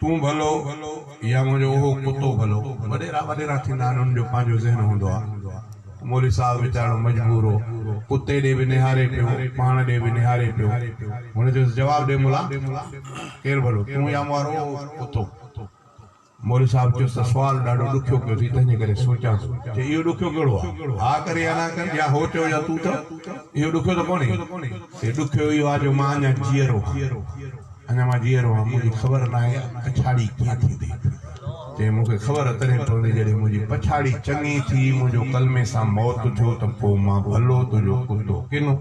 تون ڀلو يا منهنجو اهو ڪتو ڀلو؟ وڏيرا وڏيرا ٿيندا آهن، انهن جو پنهنجو ذهن هوندو آهي. مولوي صاحب ويچارو مجبور هو، ڪتي ڏي به نهاري پيو، پاڻ ڏي به نهاري پيو. هن چيس، جواب ڏي ملا، ڪير ڀلو، تون يا مون وارو اهو ڪتو؟ مولوي صاحب چيس ته سوال ڏاڍو ڏکيو ڪيو اٿئي، تنهنجي ڪري سوچان ٿو. چي، اهو ڏکيو ڪهڙو آهي؟ ها ڪر يا نه ڪر، يا هو چئو يا تون چئو، اهو ڏکيو ته ڪونهي. چي، ڏکيو اهو آهي جو مان اڃا جيئرو آهيان. اڃا مان جيئرو آهيان، منهنجي خبر ناهي پڇاڙي ڪيئن ٿيندي. چيائين، مون کي خبر تڏهن پوندي جڏهن منهنجي پڇاڙي چڱي ٿي، منهنجو ڪلمي سان موت ٿيو ته پوء مان ڀلو تنهنجو ڪتو ڪنو،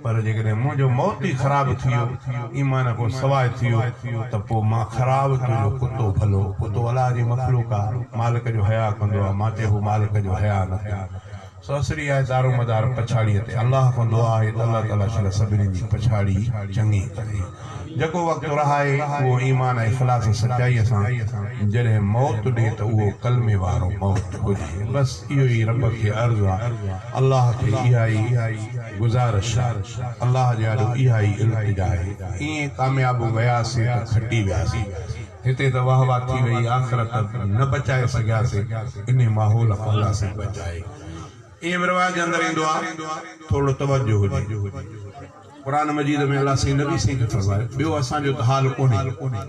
پر جيڪڏهن منهنجو موت ئي خراب ٿي ويو، ايمان کان سواء ٿي ويو ته پوء مان خراب تنهنجو ڪتو ڀلو. ڪتو الله جي مخلوق آ، مالڪ جو حياء ڪندو آ، مان چيو هو مالڪ جو حياء نه ڪيو. سو اصلي آهي دارومدار پڇاڙيء تي. الله کان دعا آهي ته الله تعاليٰ شل سڀني جي پڇاڙي چڱي ڪري. جيڪو وقت رهائي اهو ايمان ۽ اخلاص سچائيء سان جڏهن موت ڏي ته اهو ڪلمي وارو موت هجي. بس اهو ئي رب کي عرض آ. الله کي اها ئي گذارش آ. الله جي آڏو اها ئي التجا آهي. ائين ڪامياب وياسين ته کٽي وياسين. هتي ته واهه واهه ٿي وئي آخرت نه بچائي سگهياسين انهي ماحول کان الله سائين بچائي. ائين به روايت جي اندر ايندو آ ٿورڙو توجه هجي قرآن مجيد ۾ الله سائين نبي سائين کي فرمايو ٻيو اسان جو ته حال ڪونهي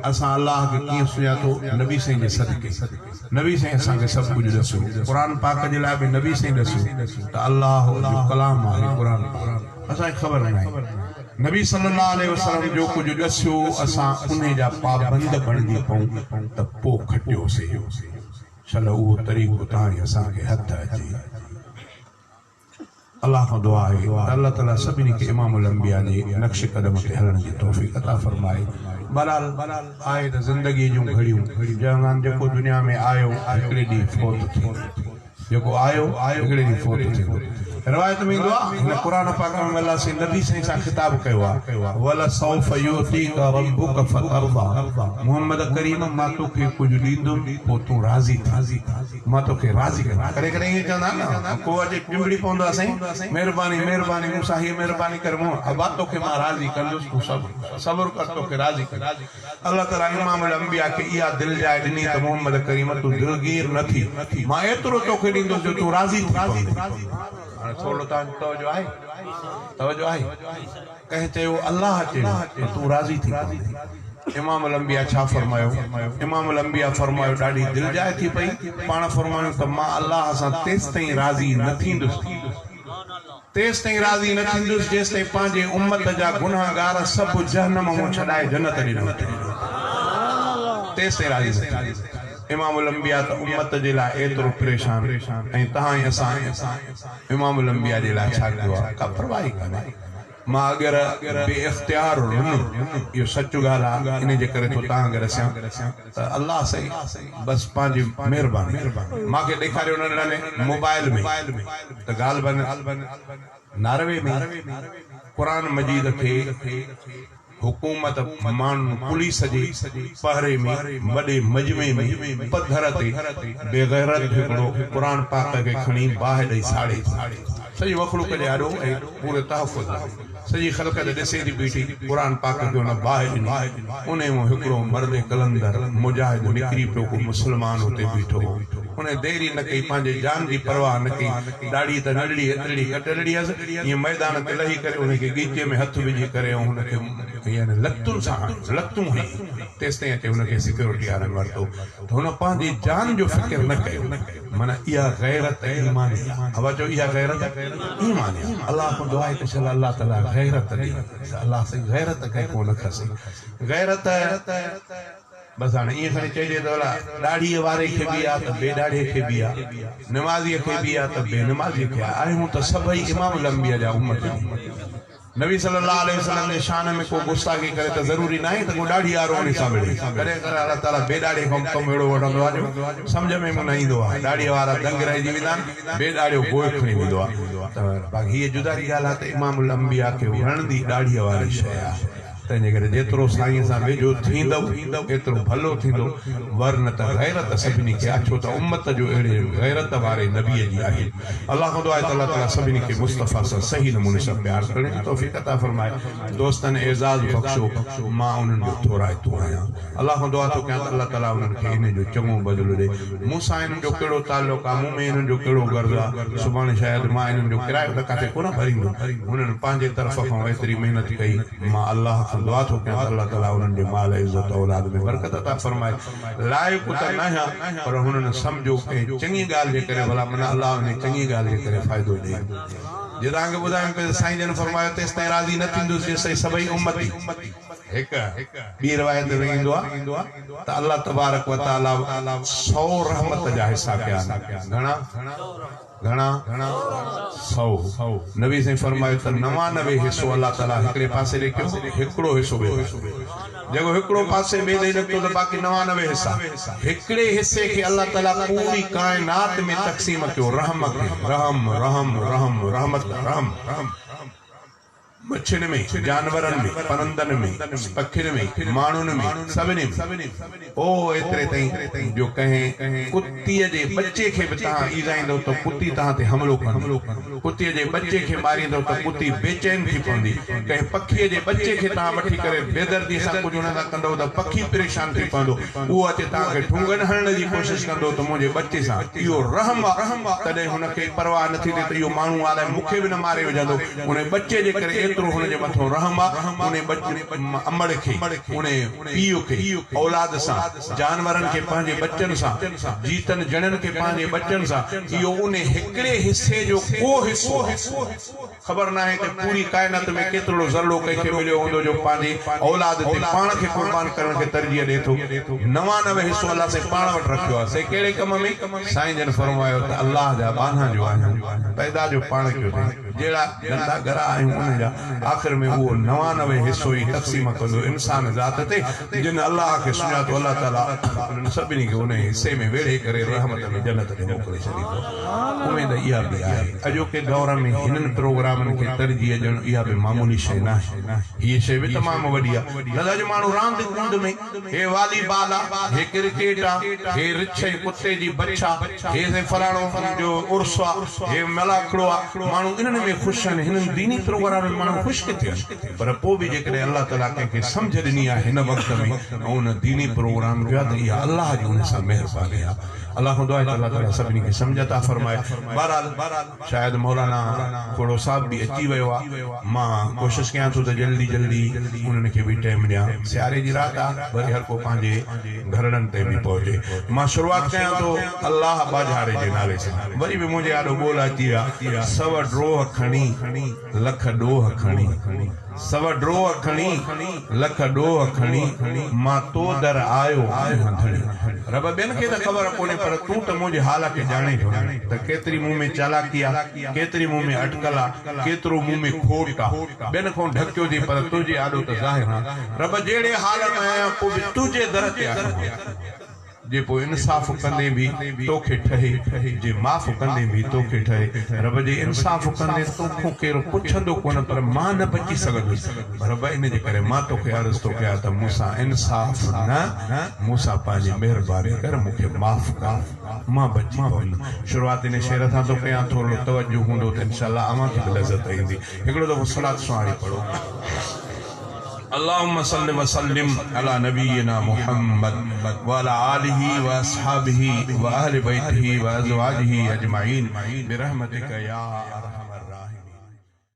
اسان الله کي ڪيئن سڃاتو نبي سائين جي صدقي نبي سائين اسان کي سڀ ڪجهه ڏسيو قرآن پاڪ جي لاء به نبي سائين ڏسيو ته الله جو ڪلام آهي قرآن پاڪ اسان کي خبر ناهي. نبي صلي الله عليه وسلم جو ڪجهه ڏسيو اسان انهي جا پابند بڻجي پئون ته پو کٽيوسي. شل اهو طريقو تائين اسان کي هٿ اچي. الله کان دعا آهي ته الله تعالي سڀني کي امام الانبياء جي نقش قدم تي هلڻ جي توفيق عطا فرمائي. بهرحال آهي ته زندگي جون گهڙيون جهان جيڪو دنيا ۾ آيو هڪڙي ڏينهن فوت ٿيندو. جيڪو آيو هڪڙي ڏينهن فوت ٿيندو. روايت ۾ ايندو آهي هن قرآن پاڪ ۾ الله سائين نبي سائين سان خطاب ڪيو آهي ولسوف يعطيک ربک فترضي محمد ڪريم مان توکي ڪجهه ڏيندم پوء تون راضي ٿيندين مان توکي راضي ڪندس ڪڏهن ڪڏهن ائين چوندا آهن نه ڪو اچي چنبڙي پوندو آهي سائين مهرباني مهرباني مون سان هيء مهرباني ڪر مون ابا توکي مان راضي ڪندس تون صبر ڪر صبر ڪر توکي راضي ڪندس. الله تعاليٰ امام الانبياء کي اها دلجاء ڏني ته محمد ڪريم تون دلگير نه ٿي، مان ايترو توکي ڏيندس جو تون راضي ٿي پوندين. هاڻي ٿورڙو توهان جو توجه آهي؟ توجه آهي؟ ڪنهن چيو الله چيو ته تون راضي ٿي پوندين. امام الانبياء ڇا فرمايو؟ امام الانبياء فرمايو ڏاڍي دلجاء ٿي پئي، پاڻ فرمايو ته مان الله سان تيستائين راضي نه ٿيندس، تيستائين راضي نه ٿيندس جيستائين پنهنجي امت جا گنهگار سڀ جهنم مون ڇڏائي جنت ڏي نه وٺي وڃان. تيستائين راضي نه ٿيندس. امام الانبياء ته امت جي لاء ايترو پريشان ۽ توهان ۽ اسان امام الانبياء جي لاء ڇا ڪيو آهي؟ ڪا پرواهه ئي ڪانهي. مان اگر بي اختيار رنم اهو سچ ڳالهه آهي انهي جي ڪري ٿو توهان کي رسيان. ته الله سائين بس پنهنجي مهرباني مان کي ڏيکاريو ننڍڙن موبائل ۾ ته غالبن ناروي ۾ قرآن مجيد کي حڪومت ماڻهن پوليس جي پهري ۾ وڏي مجمعي ۾ پڌر تي بيغيرت هڪڙو قرآن پاڪ کي کڻي باهه ڏئي ساڙي ٿو سڄي مخلوق جي آڏو ۽ پوري تحفظ ۾. سڄي خلقت ڏسي ٿي بيٺي، قرآن پاڪ کي ان باهه ڏني، انهي مان هڪڙو مرد قلندر مجاهد نڪري پيو، ڪو مسلمان اتي بيٺو هو، انهي دير ئي نه ڪئي، پنهنجي جان جي پرواهه نه ڪئي، ڏاڙهي ته ننڍڙي هيترڙي ڪٽيلڙي هيس، ائين ميدان تي لهي ڪري انهي کي ڳچيء ۾ هٿ وجهي ڪري ۽ هن کي يعني لتن سان هنيو، لتون هنيون، تيستائين اچي هن کي سيڪيورٽي وارن ورتو ته هن پنهنجي جان جو فڪر نه ڪيو. معنيٰ اها غيرت ايماني آ. ابا چئو اها غيرت ايماني آ. الله کان دعا آهي ته شل الله تعاليٰ غيرت ڏي ته الله سائين غيرت ڪنهن کان نه کسي. غيرت بس هاڻي ائين کڻي چئجي ته ڀلا ڏاڙهيء واري کي به آ ته بي ڏاڙهي کي به آ، نمازيء کي به آ ته بي نمازيء کي آ. آهيون ته سڀئي امام الانبياء جا امتي. نبي صلي الله عليه وسلم جي شان ۾ ڪو گستاخي ڪري ته ضروري ناهي ته ڪو ڏاڙهي وارو انهي سان وڙهي. ڪڏهن ڪڏهن الله تعاليٰ بي ڏاڙهي کان به ڪم اهڙو وٺندو آهي جو سمجهه ۾ به نه ايندو آهي. ڏاڙهي وارا دنگ رهجي ويندا آهن، بي ڏاڙهيو گوء کڻي ويندو آهي. ته باقي هيء جدا جي ڳالهه آهي ته امام الانبياء کي وڻندي ڏاڙهيء واري شيء آهي. تنهنجي ڪري جيترو سائينء سان ويجهو ٿيندؤ، ايترو ڀلو ٿيندو، ور نه ته غيرت سڀني کي آ، ڇو ته امت جو اهڙي غيرت واري نبيء جي آهي. الله کان دعا آهي ته الله تعاليٰ سڀني کي مصطفيٰ سان صحيح نموني سان پيار ڪرڻ جي توفيق عطا فرمائي. دوستن اعزاز بخشيو، مان انهن جو ٿورائتو آهيان. الله کان دعا ٿو ڪيان ته الله تعاليٰ انهن کي انهي جو چڱو بدلو ڏئي. مون سان انهن جو ڪهڙو تعلق آ، مون ۾ انهن جو ڪهڙو غرض آ، سڀاڻي شايد مان انهن جو ڪرايو ته ڪاٿي ڪونه ڀريندم. هنن پنهنجي طرف کان ايتري محنت ڪئي، مان الله کان دعا ٿو ڪيان ته الله تعاليٰ انهن جي مال، عزت، اولاد ۾ برڪت عطا فرمائي. لائق ته ناهيان پر هنن سمجهيو ڪنهن چڱي ڳالهه جي ڪري ڀلا من الله انهي چڱي ڳالهه جي ڪري فائدو ڏئي. جي توهان کي ٻڌايم پئي ته سائين جن فرمايو تيستائين راضي نه ٿيندس جيستائين سڀئي امتي. هڪ ٻي روايت ۾ ايندو آهي ته الله تبارڪ و تعاليٰ سئو رحمت جا حصا ڪيا آهن. گهڻا؟ گهڻا؟ سئو. نبي سائين فرمايو ته 99 حصو الله تعاليٰ هڪڙي پاسي ڏي ڪيو، هڪڙو حصو ٻئي پاسي. جيڪو هڪڙو پاسي ٻئي ڏي نڪتو ته باقي 99 حصا. هڪڙي حصي کي الله تعاليٰ پوري ڪائنات ۾ تقسيم ڪيو، رحم کي، رحم، رحم، رحم، رحمت، رحم. مڇين ۾، جانورن ۾، پرندن ۾، پکين ۾، ماڻهن ۾، سڀني ۾. او ايتري تائين جو ڪنهن ڪتيء جي ٻچي کي به توهان ايذائيندؤ ته ڪتي توهان تي حملو ڪندي. ڪتيء جي ٻچي کي ماريندؤ ته ڪتي بيچين ٿي پوندي. ڪنهن پکيء جي ٻچي کي توهان وٺي ڪري بيدرديء سان ڪجهه ان سان ڪندؤ ته پکي پريشان ٿي پوندو. اهو اچي توهان کي ٺونگن هڻڻ جي ڪوشش ڪندو ته منهنجي ٻچي سان اهو رحم آ. تڏهن هن کي پرواهه نٿي ٿئي ته اهو ماڻهو الائي مون کي به نه ماري وجهندو. انهي ٻچي جي ڪري ايترو هن جي مٿون رحم آ، انهي امڙ کي، انهي پيء کي، اولاد سان، جانورن کي پنهنجي ٻچن سان، جيتن جڻين کي پنهنجي ٻچن سان، اهو انهي هڪڙي حصي جو ڪو حصو آ. خبر ناهي ته پوري ڪائنات ۾ ڪيترڙو ذرڙو ڪنهن کي مليو هوندو جو پنهنجي اولاد تي پاڻ کي قربان ڪرڻ کي ترجيح ڏئي ٿو. 99 حصو الله سائين پاڻ وٽ رکيو آ، سي ڪهڙي ڪم ۾؟ سائين جن فرمايو ته الله جا ٻانها جو آهيون، پيدا جو پاڻ ڪيو اٿئي. جهڙا گندا ڳرا آهيون انهن جا آخر ۾ اهو 99 حصو ئي تقسيم ڪندو انسان ذات تي جن الله کي سڃاتو الله تعالي انهن سڀني کي انهي حصي ۾ ويڙهي ڪري رحمت ۾ جنت ڏي موڪلي ڇڏيندو اميد اها به آهي اڄوڪي دور ۾ هنن پروگرامن کي ترجيح ڏيڻ اها به معمولي شيء ناهي هيء شيء به تمام وڏي آهي نه ته اڄ ماڻهو راند ڪوند ۾ هي والي بال آ، هي ڪرڪيٽ آ، هي رڇ ۽ ڪتي جي بڇ آ، هي سائين فلاڻو جو عرس آ، هي ملاکڙو آ، ماڻهو انهن ۾ خوش آهن، هنن ديني پروگرامن ۾ ماڻهو خوش ڪٿي آهن؟ پر پوء به جيڪڏهن الله تعاليٰ ڪنهن کي سمجهه ڏني آهي هن وقت ۾ ۽ ان ديني پروگرام ڪيو آهي ته اها الله جي ان سان مهرباني آ. الله کان دعا آهي ته الله تعاليٰ سڀني کي سمجهه عطا فرمائي. بهرحال شايد مولانا کوڙو صاحب به اچي ويو آ. مان ڪوشش ڪيان ٿو ته جلدي جلدي انهن کي به ٽيم ڏيان. سياري جي رات آ، وري هر ڪو پنهنجي گهرڙن تي به پهچي. مان شروعات ڪيان ٿو الله ٻاجهاري جي نالي سان. وري به منهنجي آڏو ٻول اچي ويا، سو ڊوهه کڻي، لک ڏوهه کڻي. سو ڊوهه کڻي، لک ڏوهه کڻي، مان تو در آيو آهيان ڌڻي. رب ٻين کي ته خبر ڪونهي پر تون ته منهنجي حال کي ڄاڻين ٿو نه ته ڪيتري مون ۾ چالاڪي آ، ڪيتري مون ۾ اٽڪل آ، ڪيترو مون ۾ کوٽ آ. ٻين کان ڍڪيو ٿي پر تنهنجي آڏو ته ظاهر آن. رب جهڙي حال ۾ آهيان پوء به تنهنجي در تي آيو آهيان. جي پوء انصاف ڪندين به توکي ٺهي، جي معاف ڪندين به توکي ٺهي. رب جي انصاف ڪندين توکون ڪير پڇندو ڪونه پر مان نه بچي سگهندس. رب ان جي ڪري مان توکي عرض ٿو ڪيان ته مون سان انصاف نه، مون سان پنهنجي مهرباني ڪر مون کي معاف ڪر. مان بچي پوندم. شروعات ان شعر سان ٿو ڪيان، ٿورڙو توجه هوندو ته انشاء الله اوهان کي به لذت ايندي. هڪڙو دفعو صلات سهاري پڙهو. اللهم صل وسلم علي نبينا محمد وعلي آله واصحابه واهل بيته وازواجه اجمعين برحمتک يا ارحم.